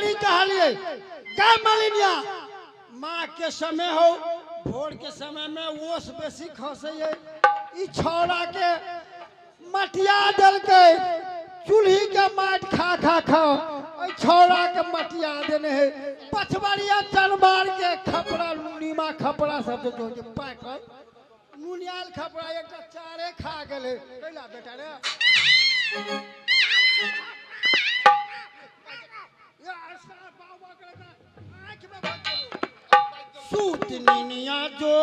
बेरी कहलिए गा मालिनिया माँ के समय हो भोर के समय में ओस बेसी खसे ई छौड़ा के मटिया देलकै चूल्ही के माटि खा खा खा छौड़ा के मटिया देने है पछबरिया चनबार के खपड़ा नीमा खपड़ा सब जो जो पाकल नुनियाल खपड़ा एक चारे खा गेलै कैला बेटा रे सूत निनिया जो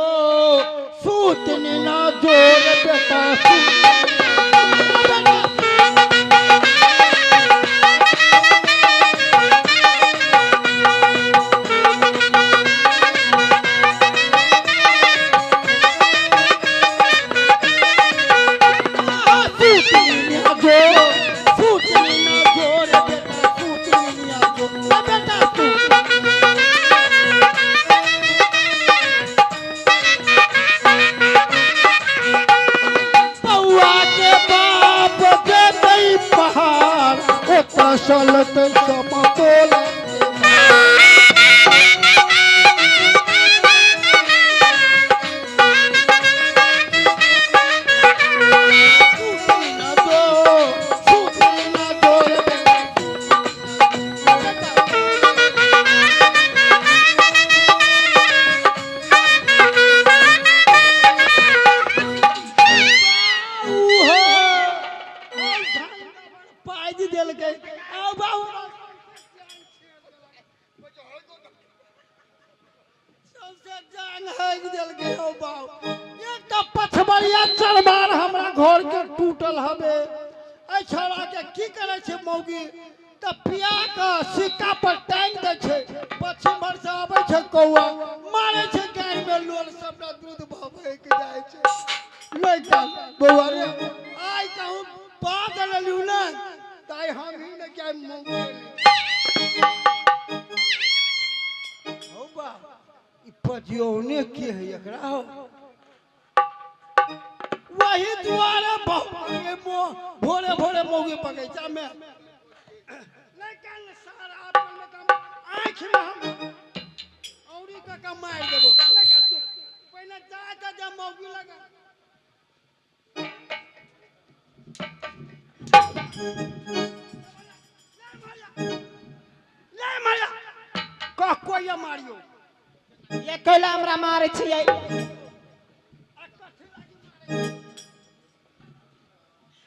सूत निना जो रे बेटा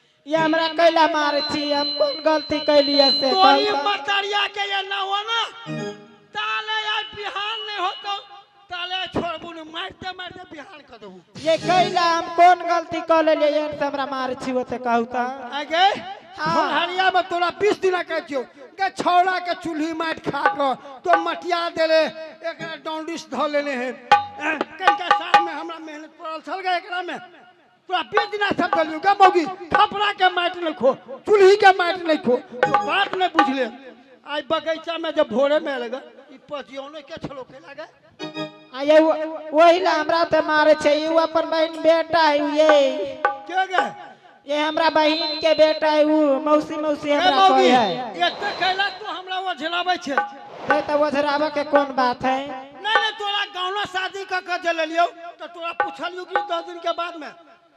मारे छी हम कोन गलती कैलिए से तोरी मतरिया के ये ना हो ना ताले यार बिहान नहीं होतो ताले छोड़बू ने मारते मारते बिहान कर देबू ये कैला हम कोन गलती क लेलिए ये से हमरा मारे छी ओते कहू त आगे हां हरिया में तोरा 20 दिना कह छियो के छौड़ा के चूल्ही माटि खा क तो मटिया देले एकरा डॉन्डिस ध लेने है कनका साल में हमरा मेहनत पड़ल छल गे एकरा में तोरा 20 दिना सब दलियो गे मौगी खपड़ा के माटि नहीं खो चूल्ही के माटि नहीं खो तो बात नहीं बुझले आई बगीचा में जब भोरे में लगा ई पजियोने के छलो के लागे आ ये वही ला हमरा ते मारे छै ई अपन बहन बेटा है ये के गे ये हमरा बहन के बेटा है उ मौसी मौसी हमरा कहै है एते कहला तू हमरा ओझराबै छै ते त ओझराबै के कोन बात है नहीं नहीं तोरा गावना शादी क के जलेलियो त तोरा पूछलियो कि 10 दिन के बाद में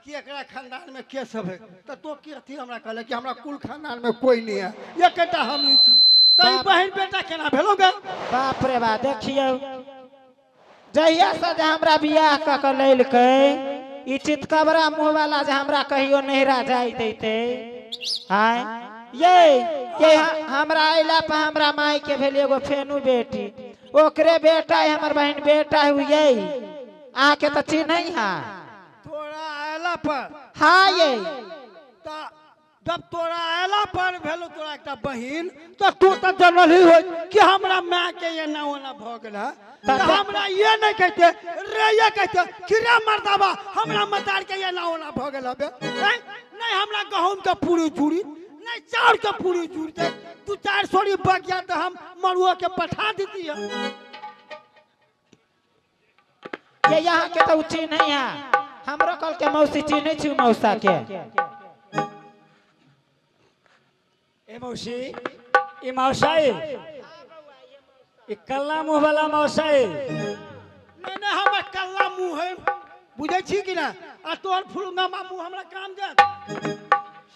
कि एकरा खानदान में के सब है त तो की अथी हमरा कहले कि हमरा कुल खानदान में कोई नहीं है एकटा हम ही छी त ई बहन बेटा केना भेलो गे बाप रे बा देखियो जहिया से जे हमरा बियाह क के लेलकै ई चितकबरा मुँह वाला जे हमरा कहियो नहिरा जाय देते हाय ये हमरा अयला पर हमरा माई के भेल एगो फेनू बेटी ओकरे बेटा है हमर बहन बेटा है ये अहाँ के त चिन्है है तोरा आयला पर हाँ ये जब तोरा आयला पर भेलो तोरा एकटा बहिन तो तू तो जनल ही हो कि हमरा माय के एना ओना भ गेल है तो हमरा ये नहीं कहते रे ये कहते कि रे मर्दाबा हमरा मतार के एना ओना भ गेल हबे नहीं नहीं हमरा गहूम के पूरी चूड़ी नहीं चाउर के पूरी चूड़ते तू 4 सोरी बगिया तो हम मरुआ के पठा देती है ये यहाँ के तो चिन्ह है हमरो कल के मौसी चिन्ह छी मौसा के ए मौसी ई मौसा ई कल्ला मुँह वाला मौसा है। नहीं नहीं, हमर कल्ला मुँह है, बुझै छी कि ना? आ तोहर फुलुंगा मुँह हमरा काम देत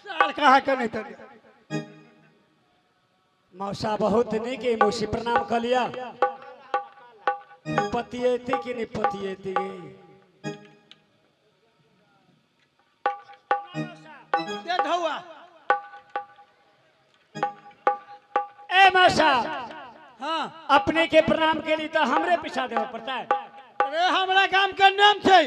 साल कहा के नहीं तर। मौसा बहुत नीक है, मौसी प्रणाम कर लिया। पतियेती कि नहीं पतियेती? दे धौआ। ए मौसा, हाँ, अपने के प्रणाम के लिए तो हमरे पीछा देवे पड़ता है। अरे हमरा गाम के नाम छै,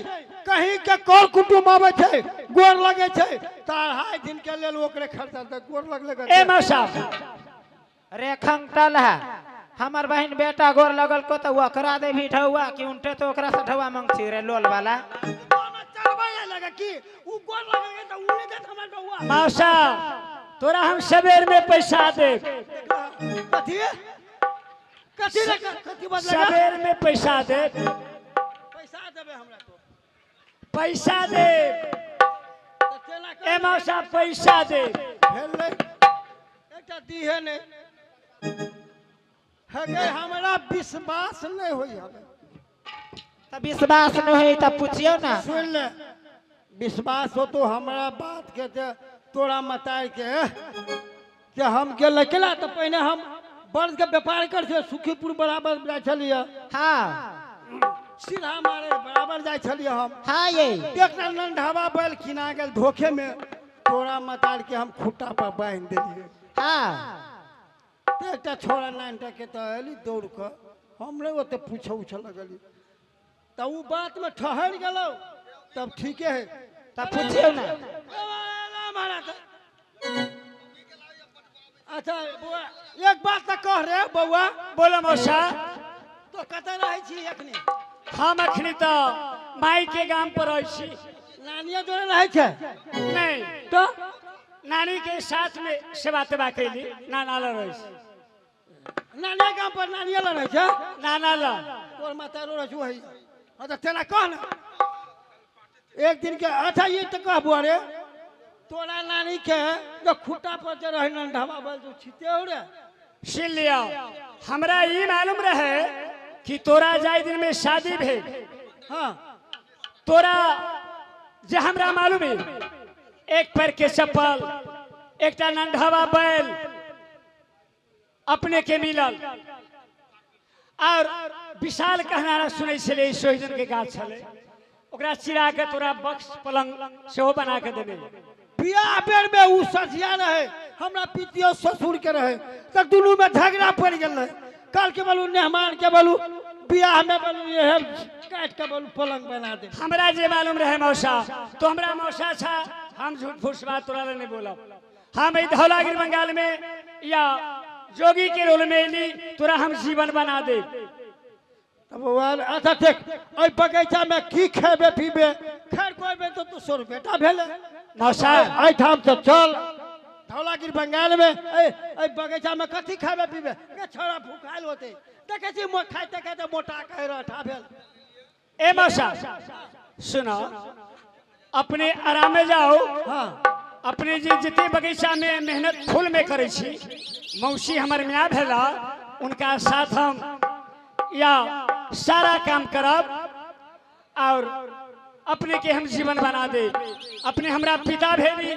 कहीं के कर कुटुम आबै छै, गोर लगे छै, त 2.5 दिन के लेल ओकरे खर्चा त गोर लगले। ए मौसा, रे खंगटल है, हमर बहिन बेटा गोर लगल को तो ओकरा देबी ढौआ कि उनटे तो ओकरा से ढौआ मांग छी रे लोल वाला। लगा कि उ गोर लगे त उ नहीं देत हमरा ढौआ। मौसा तोरा हम सवेर में पैसा दे। कथी कथी रे, कथी बदलेगा? सवेर में पैसा दे। पैसा देबे हमरा तो? पैसा दे। त केना? ए मौसा पैसा दे। भेल नहीं, एकटा दीहे नहीं हगे, हमरा विश्वास नहीं होई हवे। त विश्वास नहीं होई त पूछियो ना। सुन ले, विश्वास हो तो हमरा बात के जे तोरा मताय के जे हम गेल केला। तो पहिने हम बर्द के व्यापार कर छलियै, सुखीपुर बराबर जाइ छलियै। हाँ, सीधा मारे बराबर जाइ छलियै हम। हाँ, ये एकटा नंढावा बैल किना गेल धोखे में, तोरा मतार के हम खुट्टा पर बान्हि देलियै। हाँ, तऽ एकटा छोड़ा नानटा के तऽ एली दौड़ कऽ, हम नहि ओते पूछऽ उछऽ लगली, तऽ उ बात में ठहरि गेलौ, तब ठीके है। त पूछियो ना। अच्छा बौआ, एक बात तऽ कह रे बौआ। बोलो मौसा। तो कतऽ रहै छी एखनी? हम अखनी तो माई के गाम पर रहै छी। नानिया जोड़े रहै छै? नहीं। तो नानी के साथ में सेवा तेवा कैली, नाना ल रहै छी। नानिया गाम पर नानिया लग रहै छै? नाना ल। तोर माता रो रहै छै। अच्छा तेना कह ना एक दिन के। अच्छा ये तो कह बुआ रे, तोरा नानी के जो खुट्टा पर जे रहे नंढावा बैल जो छिते हो रे? सुन लिया, हमरा ई मालूम रहे कि तोरा जाय दिन में शादी भेल। हाँ, तोरा जे हमरा मालूम है, एक पैर के चप्पल, एकटा नंढावा बैल अपने के मिलल, और विशाल कहनारा सुनै छलै सोहिजन के गाछ छलै, ओकरा चिरा के तोरा बक्स पलंग सेहो बना के देने। बियाह बेर में उ सझिया रहे, हमरा पितियो ससुर के रहे, तऽ दुनू में झगड़ा पड़ि गेल रहे। कल के बोलू मेहमान के बोलू बियाह में बोलू ये काट के बोलू पलंग बना दे। हमरा जे मालूम रहे मौसा, तो हमरा मौसा छा, हम झूठ फूस बात तोरा ले नहीं बोलब। हम ई धौलागिर बंगाल में या जोगी के रोल में एली, तोरा हम जीवन बना दे। तब अच्छा देख, एहि बगीचा में की खेबे पीबे? खैर कोई बे तो तू सौ बेटा भेले। मौसा एहिठाम से चल धौलागिर बंगाल में, एहि बगीचा में कथी खेबे पीबे? गे छोड़ा भूखायल होते, देखे छी खाइते खाइते मोटा कहि रहा भेल। ए मौसा सुनो, अपने आराम में जाओ। हाँ, अपने जे जितने बगीचा में मेहनत फूल में करे छी, मौसी हमर माय भेला, उनका साथ हम या सारा काम करब और अपने के हम जीवन बना दे। अपने हमरा पिता भेली,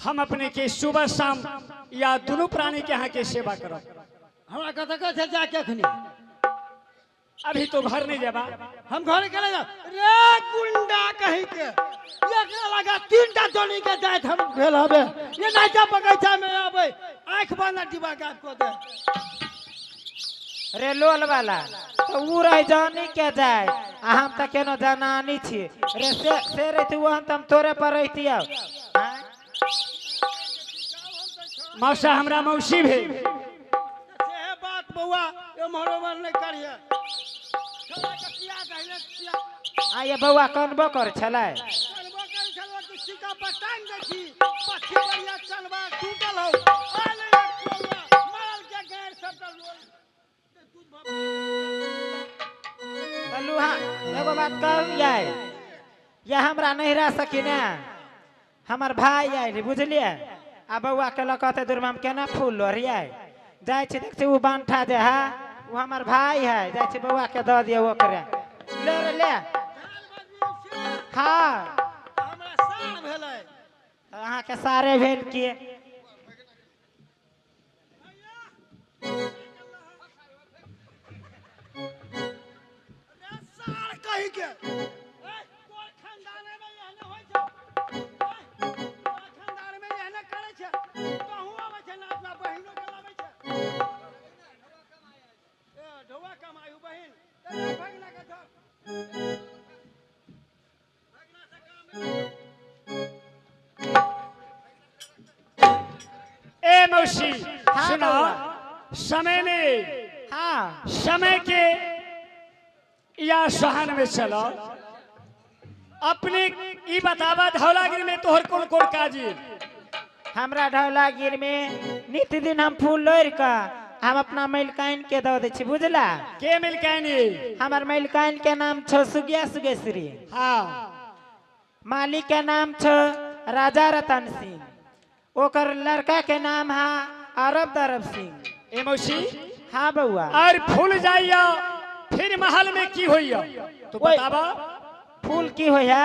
हम अपने के सुबह शाम या दोनों प्राणी के यहाँ के सेवा करब। हमरा कतऽ कतऽ जाके अखनी? अभी तो घर नहीं जाबा। हम घर के जा रे गुंडा कहीं के, एकरा लगा 3टा जोनी के जाइत हम भेल हबे, ये नहीं जा बगीचा में आबे, आंख बंद डिबा गायब कऽ दे। रे लोल वाला तो उ रहे जानी के जाए, आ हम त केनो जनानी छी रे, से रहती वो हम तोरे पर रहती। मौसा हमरा मौसी भेल। से बात बौआ एम्हर ओम्हर नहीं करिए। आ ये बौआ कनबो कर छलै? कनबो कर छलै कि सिक्का पर टांग दै छी, पक्षी बढ़िया चलबा टूटल हो आले बौआ मारल के गैर सबटा लोल। लोहा एगो बात कहू यार, या हमरा नहीं रह सकी ने, हमर भाई आयल बुझलिए, आ बौआ के लऽ कहते दुर्मा हम केना फूल लोढ़ियै, जाइ छी देखै छी ओ बान्ठा जे है वो हमार भाई है, जाइ छी बौआ के दऽ दियौ ओकरे। ले रे ले। हाँ हमरा सार भेलै। अहाँ के सारे भेल के? रे सार कहि के तोर खानदान में एहने होइ छौ। तोर खानदान में एहने करै छै। कहूँ आबै छै ना अपना बहिनो के लाबै छै। ए ढौआ कमायू बहिन। ए भगना के धर। भगना से काम। ए मौसी हाँ सुनो, बउआ। समय में हाँ समय के या सोहान में चलो। अपने ई बतावा धौलागिरी में तोहर कौन कौन काज? हमरा ढौलागिर में नित्य दिन हम फूल लोढ़ि कऽ हम अपना मलिकाइन के दऽ दै छी, बुझला? के मिलकानी? हमर मलिकाइन के नाम छौ सुगिया सुगेश्वरी। हाँ मालिक के नाम छौ राजा रतन सिंह। ओकर लड़का के नाम है अरब दरब सिंह। ए मौसी हाँ बउआ। और फूल जाइया फिर महल में की होइया तो ओए। बतावा। फूल की होइया?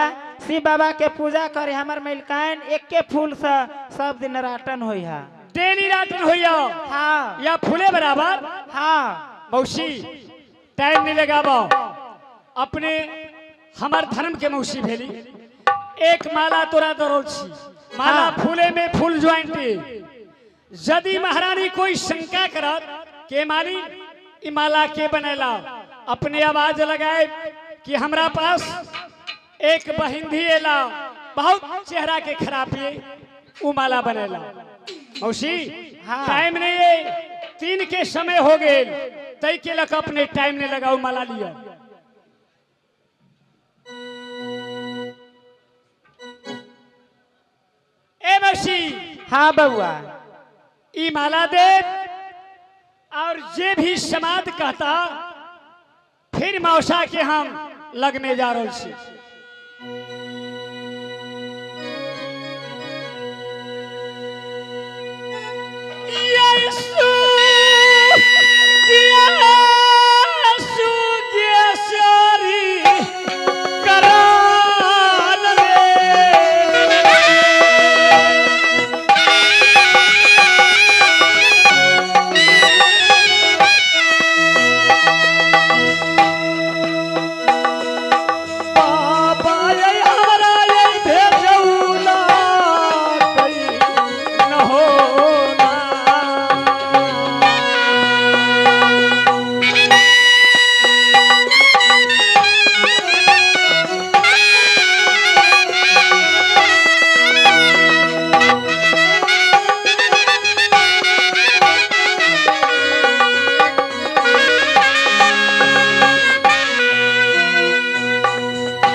शिव बाबा के पूजा करे हमर मलिकाइन एके फूल से सब दिन राटन होइया। डेली राटन होइया? हाँ। या फूले बराबर? हाँ। मौसी टाइम नहीं लगाबो, अपने हमार धर्म के मौसी भेली। एक माला तोरा दरल छी, माला हाँ। फूले में फूल ज्वाइंट। यदि महारानी कोई शंका करत के माली ई माला के बनेला, अपने आवाज लगाए कि हमरा पास एक बहिंधी एला बहुत चेहरा के खराबी उ माला बनेला। मौसी हाँ। टाइम नहीं है, 3 के समय हो गए, तई के लक अपने टाइम नहीं लगाऊ माला लिया। ए मौसी हाँ बउआ। ई माला दे और जे भी समाद कहता फिर मौसा के हम लग में जा रहे छी। यीशु यीशु केसरी करान रे। बाबा ये हमरा ये भेजौला कई न होना।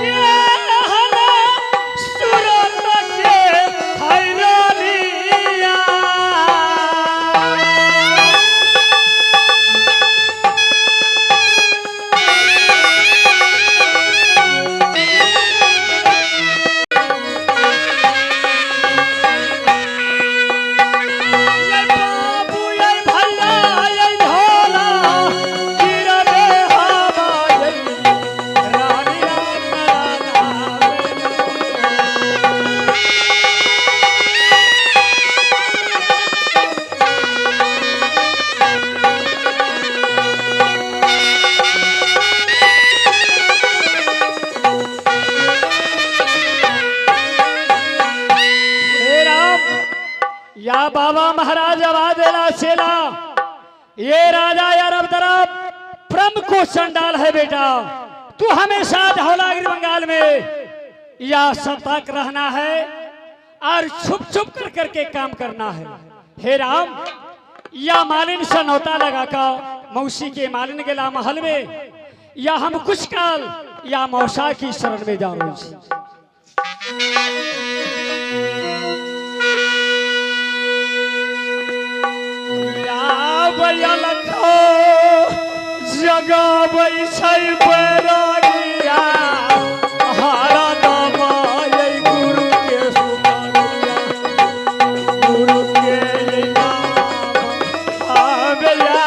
ये हरा सूरत के हैरानिया। ये बाबू ये भैया ये ढोला गिरवे हवा ये रानिया कराना। हे राम या बाबा महाराज आवाज एला चेला ये राजा या रब तरफ प्रम को चंडाल है बेटा, तू हमेशा धौलागिरी बंगाल में या सतर्क रहना है और छुप छुप कर करके काम करना है। हे राम या मालिन से नौता लगा का मौसी के मालिन गेला महल में या हम कुछ काल या मौसा की शरण में जा रहे छी। जगाबै छै बैरागिया हारा दमाय गुरु के सुमरिया गुरु के नाम आबैया।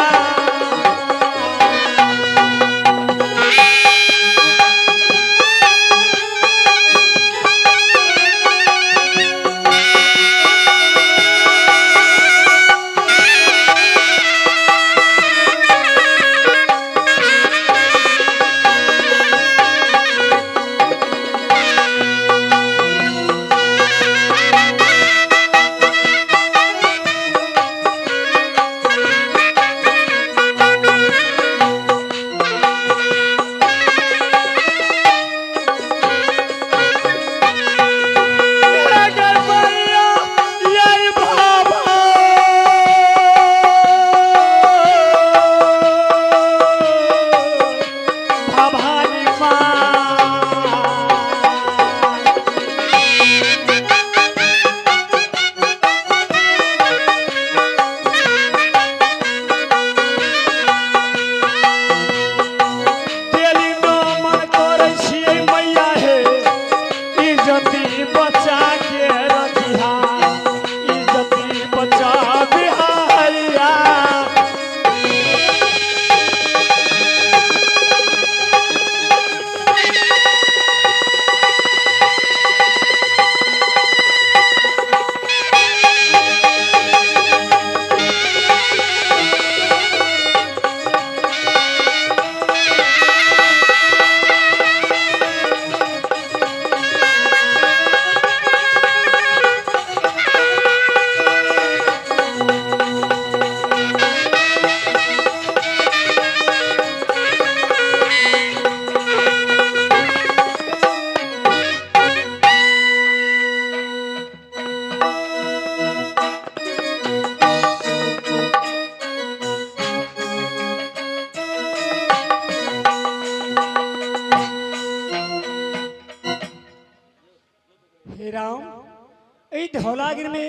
एहि धौलागिर में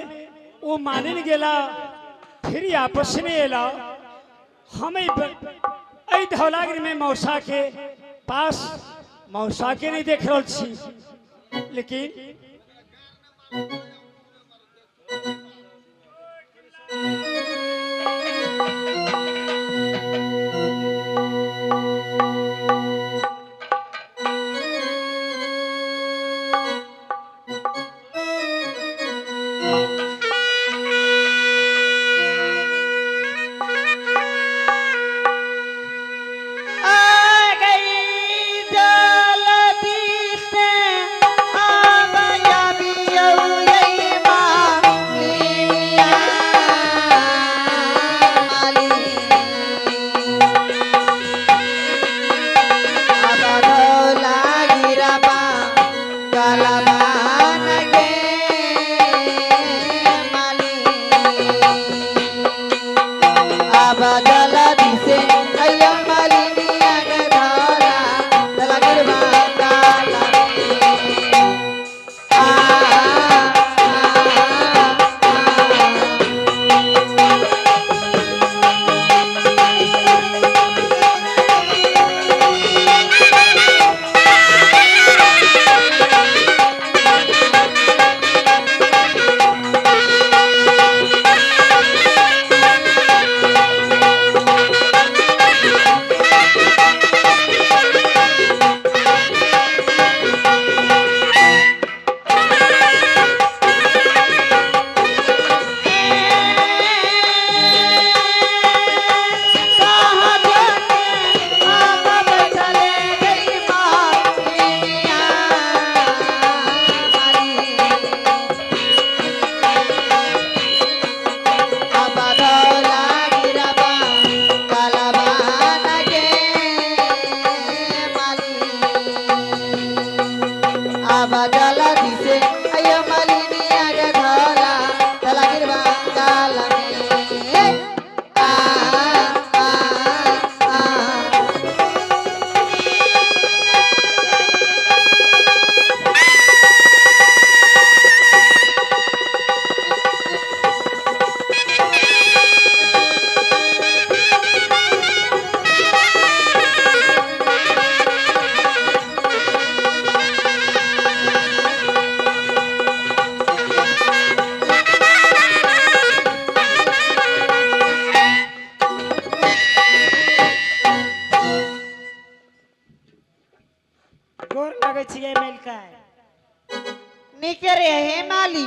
ओ मानिन गेला, फिर आपस में एला। हम एहि धौलागिर में मौसा के पास मौसा के नहीं देख रहल छी, लेकिन आ गई जल्दी से आबया बियौयै मालिया माली अब धौला गिरबा कलबान के माली अब जल्दी से अय्या मालिनिया के धौला धौला गिरबा काला आ आ आ। कहाँ जाके आप चले गई मालिया माली अब धौला गिरबा कलबान के माली अब जल्दी से अयो मालिनिया के धौला धौला गिरबा काला में आ आ आ। गोर लगै छियै मेलका। नीके रे हे माली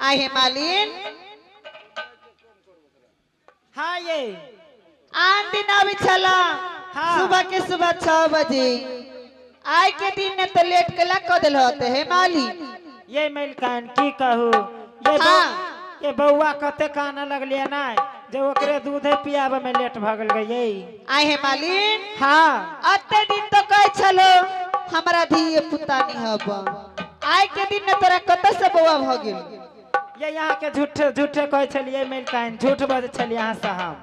आय हे मालिन। हाँ ये आन दिन आबी छला। हाँ। सुबह के सुबह 6 बजे आय के दिन ने तो लेट के लग दिल होते हे माली। ये मेलकान की कहू ये हाँ। ये बौआ कते काने लगलिए ना जे ओकरे दूधे पियाबे में लेट भऽ गेल गई। आय हे मालिन। हाँ अते दिन तो कहे छलो हमरा धिये पुता नहीं हब, आय के दिन ने तोरा कत से बौआ भ गेल। ये यहाँ के झूठे झूठे कहै छलियै मेलकान, झूठ बजै छलियै यहाँ से हम।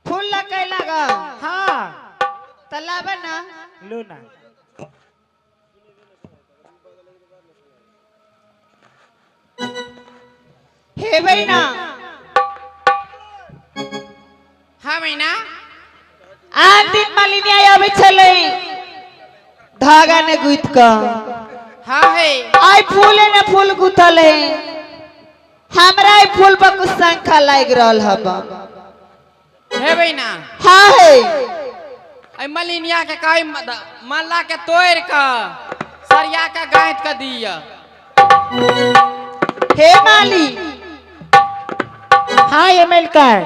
फूल लगे लगा। हाँ त लाबे ना। लू ना। हेबै ना। हाँ मैना। आन दिन मालिनी आबै छलै धागा ने गुथ क। हाँ है। आई फूले ने फूल गुथल है, हमरा ई फूल पर कुछ शंका लाग रहल हब। हेबै ना। हाँ है। ऐ मलिनिया के कही माला के तोड़ के सरिया के गांठ के दिया। हे माली। हाँ ये मेलकान।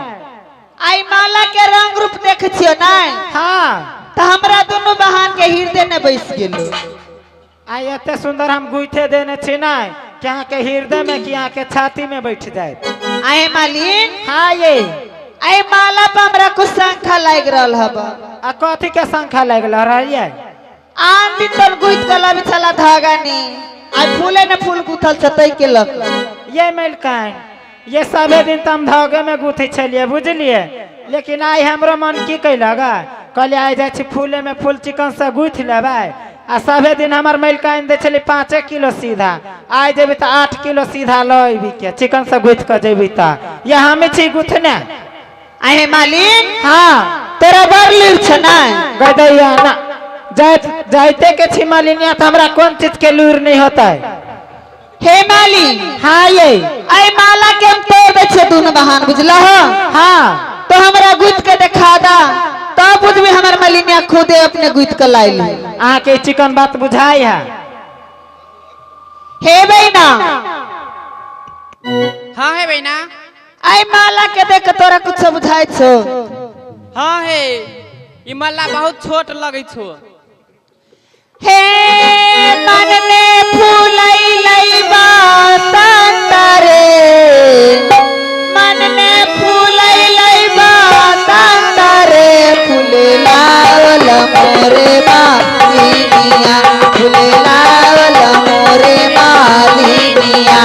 आई माला के रंग रूप देख छियो ना। हाँ त हमरा दोनों बहान के हृदय ने बैस गेलो। आई एते सुंदर हम गुइथे देने छी ना कि अहाँ के हृदय में कि अहाँ के छाती में बैठ जाए। आए मालिन। हाँ ये आई माला पर हमरा कुछ शंका लाग रहल हब। आ कथी के शंका लागल रहियै? आन दिन तन गुइत के लाबे छला धागा नी, आई फूले ने फूल गुथल छतई के लक। ये मेलकान ये सबे दिन त हम धागे में गुथै छलियै बुझलियै, लेकिन आइ हमरो मन की कैलक कहलियै आइ जाइ छी फूले में फूल चिकन से गुथि लेबै आ सभे दिन हमर मलिकाइन दै छलै 5 किलो सीधा, आइ जेबी तऽ 8 किलो सीधा लऽ अयबी के चिकन से गुथि कऽ जेबी तऽ या हमे छी गुथने। आहे मालिन। हाँ। तोरा बड़ लूर छ ना? गदैया ना जाइते के छी मालिनिया तऽ हमरा कोन चीज के लूर नहीं होता है। हे मालिन। हाँ ये आई माला के हम तोड़ दै छियै दुनू बहान, बुझला हो? हाँ। तो हमरा गुथ के देखा दा तब बुझबी हमर मालिनिया खुदे अपने गुथ के लाइल। अहाँ के चिकन बात बुझाई है। हे बहिना। हाँ हे बहिना। आई माला के देख तोरा कुछ बुझाई छो? हाँ हे, ई माला बहुत छोट लगै छो। हे मन में फूलैलै बसंत रे, मन में फूलैलै बसंत रे, फूल मोरे मालिनिया, फूल मोरे मालिनिया।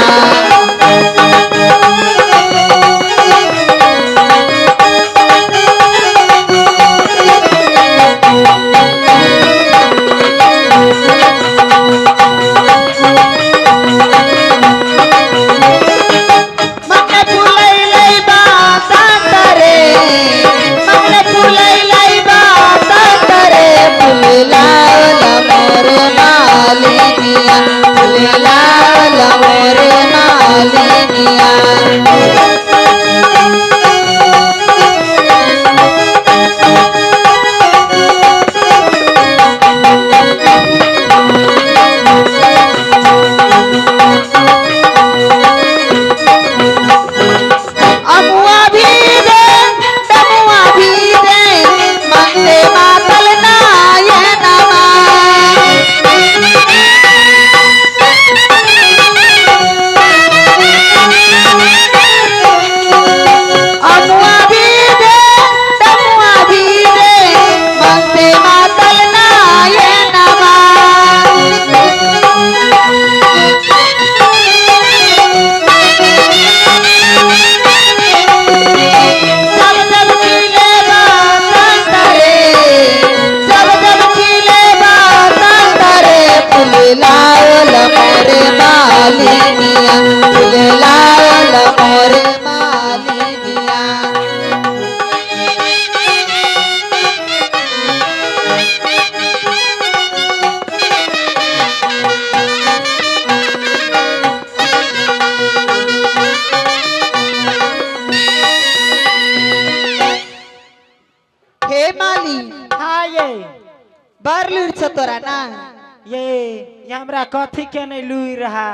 बर लूर छ तोरा ना? ये हमरा कथी के नहीं लूर रहा।